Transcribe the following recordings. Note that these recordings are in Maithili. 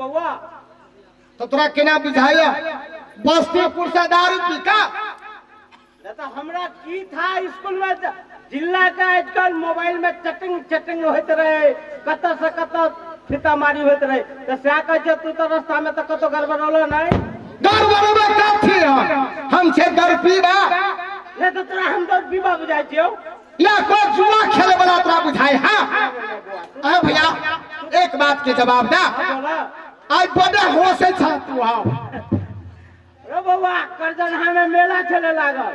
बौआ। तो तोरा केना बुझाइया बस्तीपुर से दारू पी का? तो हमरा की था स्कूल में जिला के आजकल मोबाइल में चैटिंग चैटिंग होइत रहे, कत से कत छीतामारी होइत रहे, तो सएह कहै छै तू तो रास्ता में तो कतौ गड़बड़ौलो नहीं। गड़बड़ेबे कथी हम छे दारू पीबा? नहीं तो तोरा हम दारू पीबा बुझाइ छियौ या कोई जुआ खेले वाला तोरा बुझाइ? हाँ अरे भैया एक बात के जवाब दा, आई बड़े होशे छ तू। हाँ रे बौआ करजनहा में मेला चले लागल,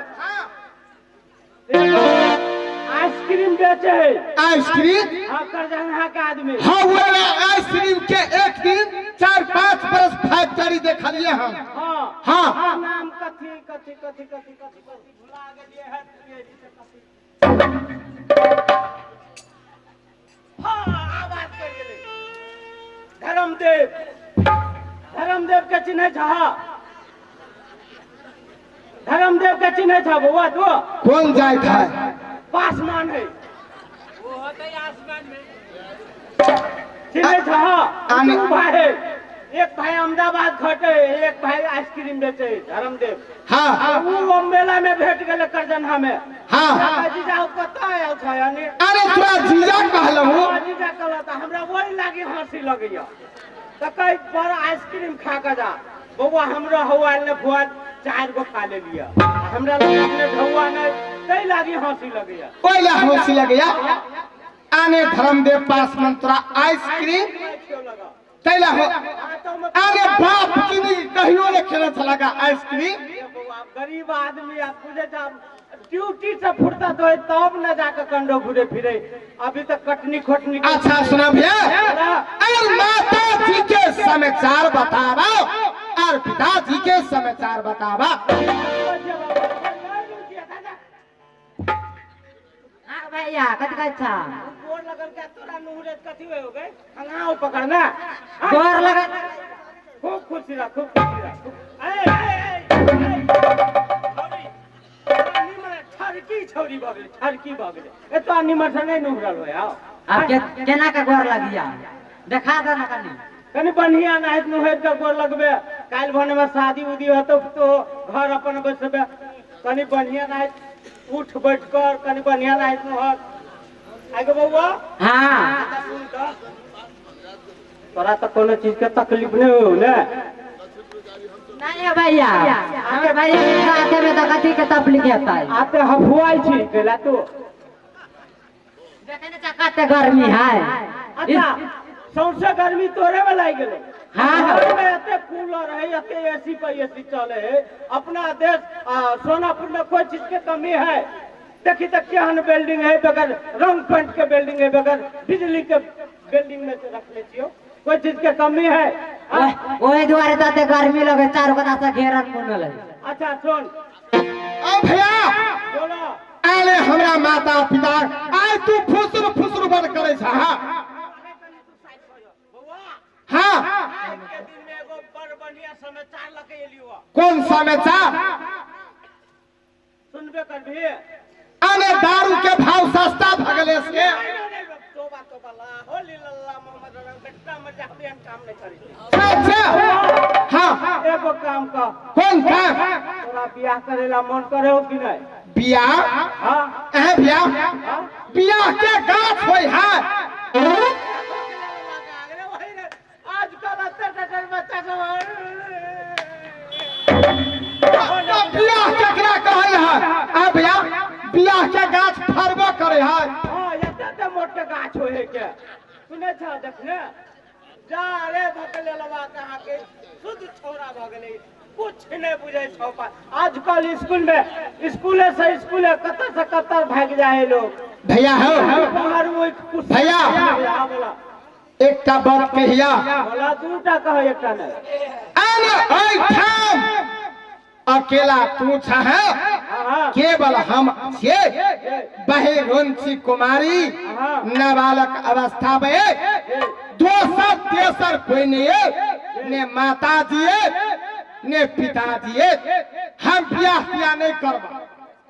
आइसक्रीम बेचे है। आइसक्रीम? हाँ करजनहा के आदमी। हाँ वो आइसक्रीम के एक दिन 4-5 बरस फैक्ट्री देखलिए हम। हाँ हाँ नाम कथी कथी कथी कथी कथी कथी भुला गेलिए है। हाँ आवाज कर गेलै। धर्मदेव, धर्मदेव के चिन्है छह? धर्मदेव के चिन्है छह बौआ तू? कौन जाइत है? पासमान है वो होते आसमान में। चिन्है छह? दू भाई है, एक भाई अहमदाबाद खटे, एक भाई आइसक्रीम बेचे धर्मदेव। हाँ वो मेला में भेट गेलै करजनहा में। हाँ जीजा कतऽ आयल छ? अरे तोरा जीजा कहलहुँ। जीजा कहलहुँ तऽ हमरा वही लागी हँसी लगैया। तऽ कहै बड़ आइसक्रीम खा कऽ जा बौआ, हमरो हौआ ने फुआ 4 गो खा लेलियै, हमरा लग ढौआ नहि, तै लागी हँसी लगैया। ओहि ला हँसी लगैया? आने धर्मदेव पासमान तोरा आइसक्रीम तै ला हो। अरे बाप की कहियो ने खेने छलका आइसक्रीम? गरीब आदमी आप बुझे ड्यूटी से फुर्सत हो तब न जाकर कंडो घूरे फिरे, अभी तक कटनी खोटनी। अच्छा सुना भैया, अरे माता जी के समाचार बतावा और पिताजी के समाचार बतावा। हाँ भैया कथी कहै छह? गोर लगल के तोरा नुहुरे कथी हो गए? खंगाव पकड़ना गोर लगल। खूब खुशी रह, खूब खुशी रह। ए ए ए छौरी भऽ गेलै, ठरकी भऽ गेलै, एतऽ निमन से नहि नुहुरल होय। आओ आब केना के गोर लगिया देखा दे ना कनी, कनी बढ़िया नाहित नुहुरि के गोर लगबे। काल्हि भने में शादी उदी होतौ तो घर अपन बैसबे, कनी बढ़िया नाहित उठ बैठ कर, कनी बढ़िया नाहित नुहुर। आगे बौआ। हाँ सुन तऽ तोरा तऽ कोनो चीज के तकलीफ नहि हो ने? नहीं भैया, हमारे भैया के साथे में तो कथी के तकलीफ हेतै? आते हफुआइ छी कैला तू? देखे ने कते गर्मी है। अच्छा सौंसे गर्मी तोरे में लागि गेलै। हाँ घर में एते कूलर है, एते एसी पर एसी चले है। अपना देश सोनापुर में कोई चीज के कमी है? देखी तक केहन बिल्डिंग है, बगैर रंग पेंट के बिल्डिंग है, बगैर बिजली के बिल्डिंग में रख ले छियो, कोई चीज के कमी है? वही दुआरे तो गर्मी लगे, चारों कता से घेरल मुनल है। अच्छा सुन अब भैया बोलो। अरे हमरा माता पिता आइ तू फुसुर फुसुर बड़ करे छ। हाँ हाँ के दिन में एगो बड़ बढ़िया समाचार लके एलियो। कौन समाचार? सुनबे करबी? अरे दारू के भाव सस्ता भगले से। तोबा तोबा ला होली लल्ला मोहम्मद बेटा मर जा, हम काम नहीं करी। अच्छा हाँ एगो काम का। कौन काम? तोरा बियाह करेला मन करे हो कि नहीं? बियाह? हाँ अहे बियाह, बियाह के गाछ होय है। आजकल अत्ते बच्चा सब बियाह केकरा कहै है? आ भैया बियाह के गाछ फरबो करे है। हाँ एते मोटे गाछ होय के सुनै छ? देखने जा रे भकले लवा कहाँ के शुद्ध छौरा भऽ गेलै, कुछ नहीं बुझै छौ। आजकल स्कूल में स्कूले से स्कूले कतऽ से कतऽ भागि जाइ है लोग। भैया हो भैया एकटा बात कहिया। बोला दूटा कह एकटा नहीं। अरे अकेला तू छह, केवल हम छियै। बहिरुंची कुमारी नाबालक अवस्था में दोसर तेसर कोई नहीं है, ने माता जी है ने पिताजी है। हम बियाह तियाह नहीं करब।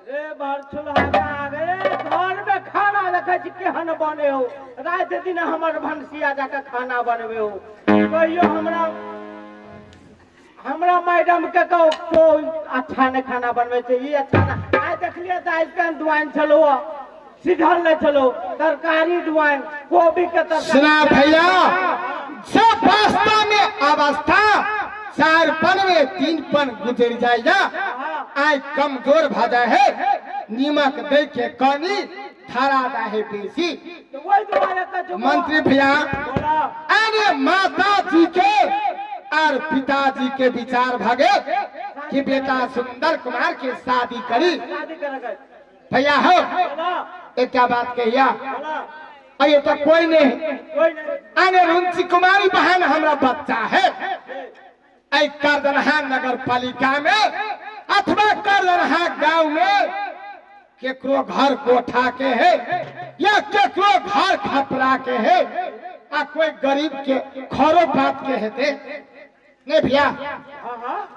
रे भर छुलहा आ गए। घर में खाना देखै छी केहन बने हो, राति दिन हमर भनसिया जाके खाना बनबे हो। कहियो हमरा हमरा मैडम के कहो कोई अच्छा नहीं खाना बनबै छै, ई अच्छा ना। आइ देखलियै दालि केहन दुआइन छलो, सीधल नहीं छलो, तरकारी दुआइन, कोबी के तरकारी। सुना भैया, जब वास्तव में अवस्था 4 पन में 3 पन गुजर जाएगा, आय कमजोर भ जाए है, नीमक दे के कनी थारा दाहे बेसी। मंत्री भैया, अरे माता जी के और पिताजी के विचार भागे कि बेटा सुंदर कुमार के शादी करी। भैया हो एक क्या बात कहिया, अरे तो कोई नहीं, अरे रुंची कुमारी बहन हमारा बच्चा है, ऐ करदनहा नगर पालिका में अथवा करदनहा गांव में केकरो घर कोठा के है या केकरो घर खपरा के है, आ कोई गरीब के खरो पात के हेते नहीं भैया,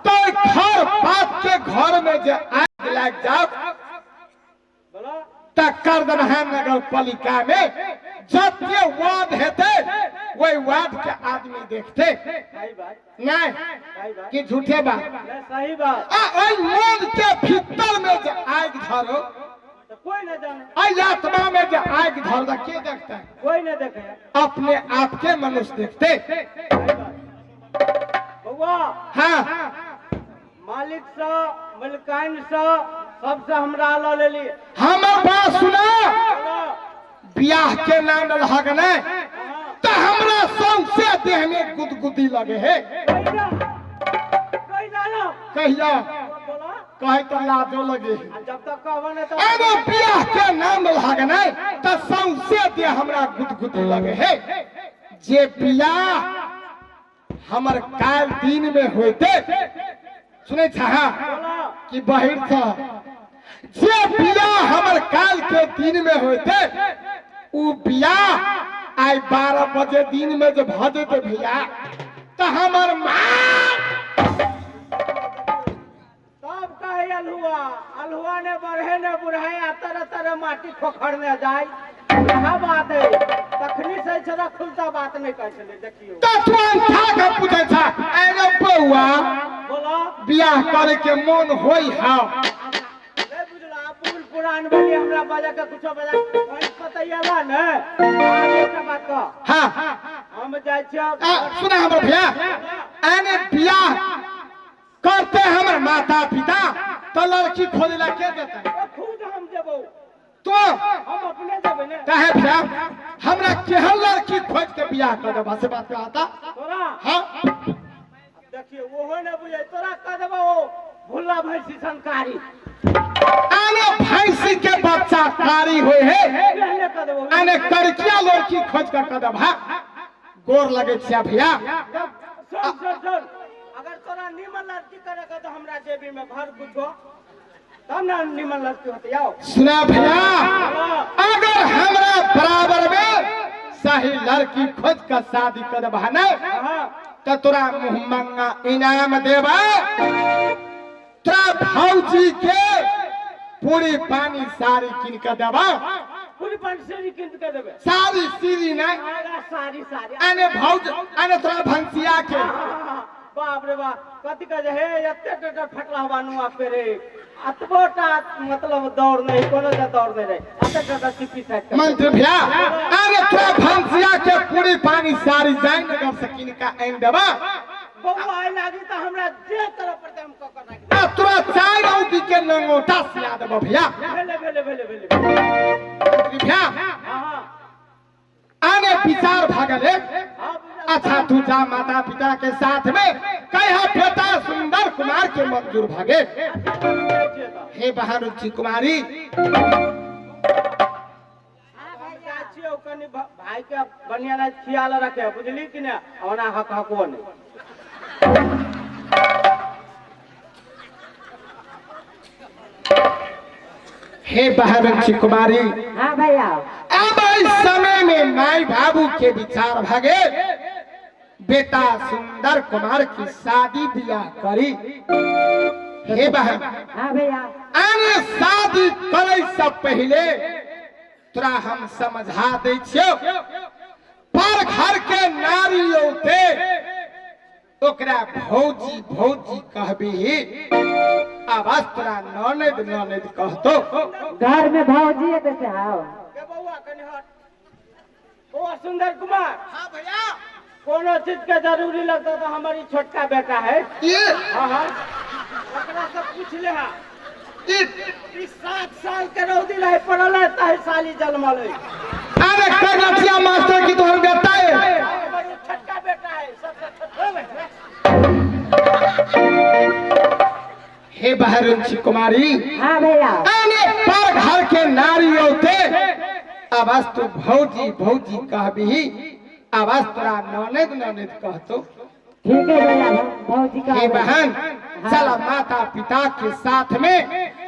तो घर पात के घर में जो आग लग जाओ त करदनहा नगर पालिका में जते वार्ड हेते वही वार्ड के आदमी देखते नहीं कि झूठे बात। सही बात। आ ओई मन के भीतर में जो आग धरो तो कोई न जाने, आई आत्मा में जो आग धर के देखता है कोई न देखे, अपने आप के मनुष्य देखते। बउआ हाँ, मालिक से मलिकाइन से सबसे हमरा ल लेली। हमर बात सुना, बियाह के नाम लहग नहीं तो हमरा सौंसे देह में गुदगुदी लगे है। कहिया कहे तो लाजो लगे है, जब तक कहबो नहीं तो। अरे बियाह के नाम लहग नहीं तो सौंसे देह हमरा गुदगुदी लगे है। जे बियाह हमर काल दिन में होते सुने छा कि बहिर था, जे बियाह हमर काल के दिन में होते उ बियाह आई 12 बजे दिन में जब भ जेते भैया तो हमर माँ तब कहे अलहुआ अलहुआ ने बढ़े ने बुढ़ाए तरह तरह माटी खोखड़ने जाए। यह बात है तखनी से छड़ा खुलता बात नहीं कहे छले। देखियो तो तुरंत खा के पूछे छा, अरे बउआ बोला बियाह करे के मन होई हा नहीं बुझला, बूढ़ पुरान बनी हमरा बजा के कुछो बजा कोई पतैयाला ने आगे बात कह। हां हम जाय छियो। सुना हमर भैया, एने बियाह करते हमर माता पिता तो लड़की खोजला के देता, खुद हम जेबो तो हम अपने जेबे ने। काहे भैया हमरा केहन लड़की खोज के बियाह कर देबा से बात पे आता तोरा। हां देखियो ओहो ने बुझे तोरा कह देबो ओ भुल्ला भैंसी संकारी, आने भैंसी के बच्चा कारी होए है, आने करकिया लड़की खोज कर कह देबा। गोर लगे छिया भैया। सुन सुन सुन, अगर तोरा निमन लड़की करे के तो हमरा जेबी में भर कुछो तब ना निमन लड़की होते। आओ सुना भैया, अगर हमरा बराबर में सही लड़की खोज कर शादी कर देबा ना तो तोरा मुँह मंगा इनाम देबा, तोरा भौजी के पूरी पानी सारी किन के देबा। पूरी पानी सारी किन के देबे? सारी सीरी नहीं, सारी सारी अने भौज अने तोरा भंसिया के। बाप रे बाप, कथी कहे हे एते टटा फटला बानू आप रे, अतबोटा मतलब दौड़ नहीं कोनो जा दौड़ नहीं रे, अते टटा चिपी साइड। मंत्री भैया, अरे तोरा भंसिया के पूरी पानी सारी जाई नगर से किन का आइन देबा। बउआ आइ लागी त हमरा जे तरह पर हम क क राखि आ तोरा 4 औकी के नंगोटा सिया देबो भैया। भेले भेले भेले भेले मंत्री भैया, हां आने विचार भागले। अच्छा तू जा माता पिता के साथ में कहा बेटा सुंदर कुमार के मंजूर भागे। हे बहारुचि कुमारी, भाई के बढ़िया ना ख्याल रखे बुझली कि ना, ओना हक हको नहीं। हे बहारुचि कुमारी, हाँ भैया, अब इस समय में माई बाबू के विचार भागे बेटा सुंदर कुमार की शादी ब्याह करी। हे बहन, हाँ भैया, आने शादी करे से पहले तोरा हम समझा दै छियौ पर घर के नारी औते ओकरा भौजी भौजी कहबी आवाज तोरा ननद ननद कहतो घर में भौजी है से आओ के बउआ कनी हट बउआ सुंदर कुमार। हां भैया कोनो चीज के जरूरी लगता तो हमारी छोटका बेटा है ये। हां हां ओकरा सब पूछ ले। हां ई 7 साल के रौदी रहे पड़ल है ताहि साली जन्मल है। अरे करनटिया मास्टर की तोहर बेटा है हमारी छोटका बेटा है सबसे छोटा। हे बहरुचि कुमारी। हां भैया आने पर घर के नारी होते आवाज तू भौजी भौजी कहबी आवाज तोरा ननद ननद कहतो। ठीक है भैया भौजी का। हे बहन चला माता पिता के साथ में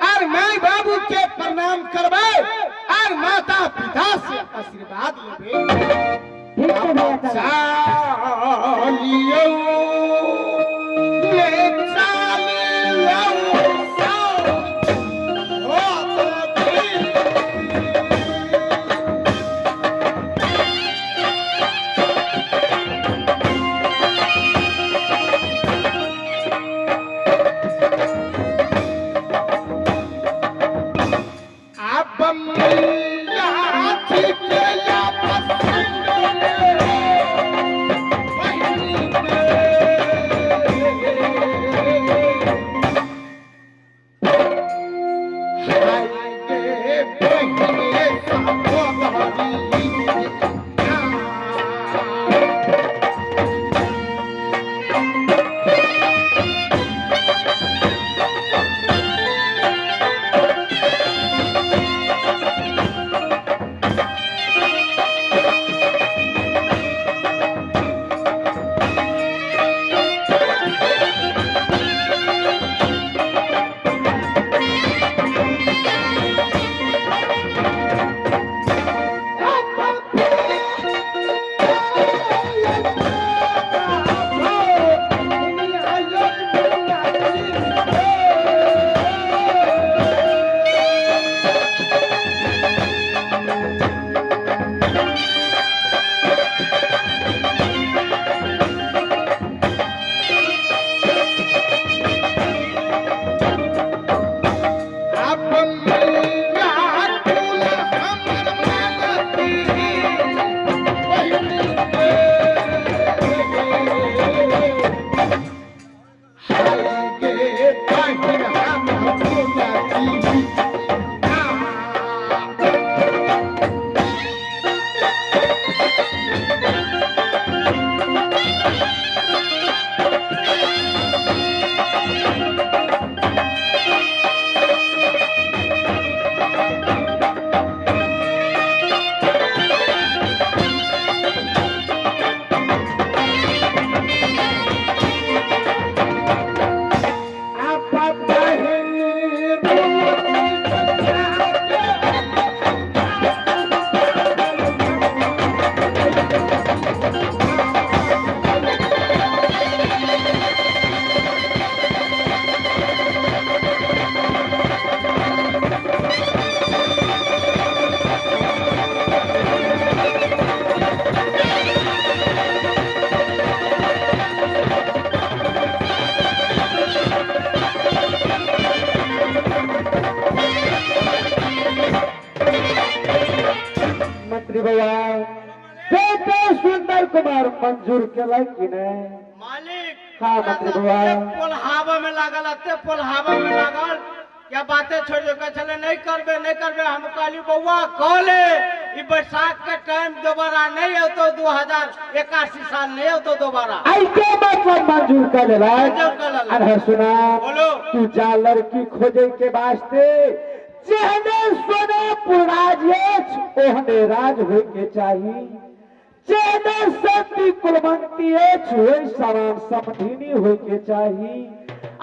और माई बाबू के प्रणाम करबे और माता पिता से आशीर्वाद लेबे। ठीक है भैया चालियो ले चालियो कुमार मंजूर के कि नहीं मालिक? हाँ मंत्री भैया पोलहावा में लागल अते पोलहावा में लागल क्या बातें छोड़ दो चले नहीं करबे नहीं करबे। हम कहली बउआ कहले ई बरसात के टाइम दोबारा नहीं औतो 2081 साल नहीं औतो दोबारा। ऐसे मतलब मंजूर कर लेला। अरे सुना बोलो तू जा लड़की खोजे के वास्ते जेहने सोनापुर राज ओहने राज होए के चाहिए जेहने संति कुलवंती होए समान समधिनी होए के चाहिए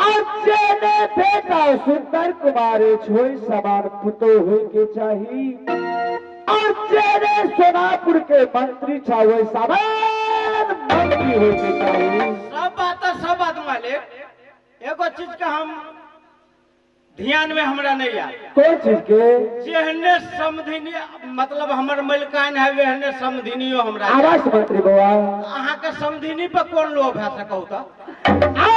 और जेने बेटा सुंदर कुमार होए समान पुतो होए के चाहिए और जेने सोनापुर के मंत्री छा होए समान मंत्री होए के चाहिए। सब बात मालिक एगो चीज का हम ध्यान में हमरा नहीं आयल। कोन चीज के? जेहने समधिनी मतलब हमर मलिकान है वेहने समधिनियो हमरा। आवास मंत्री बौआ, अहाँ के समधिनी पर कोन लोभ है से कहू तो? आ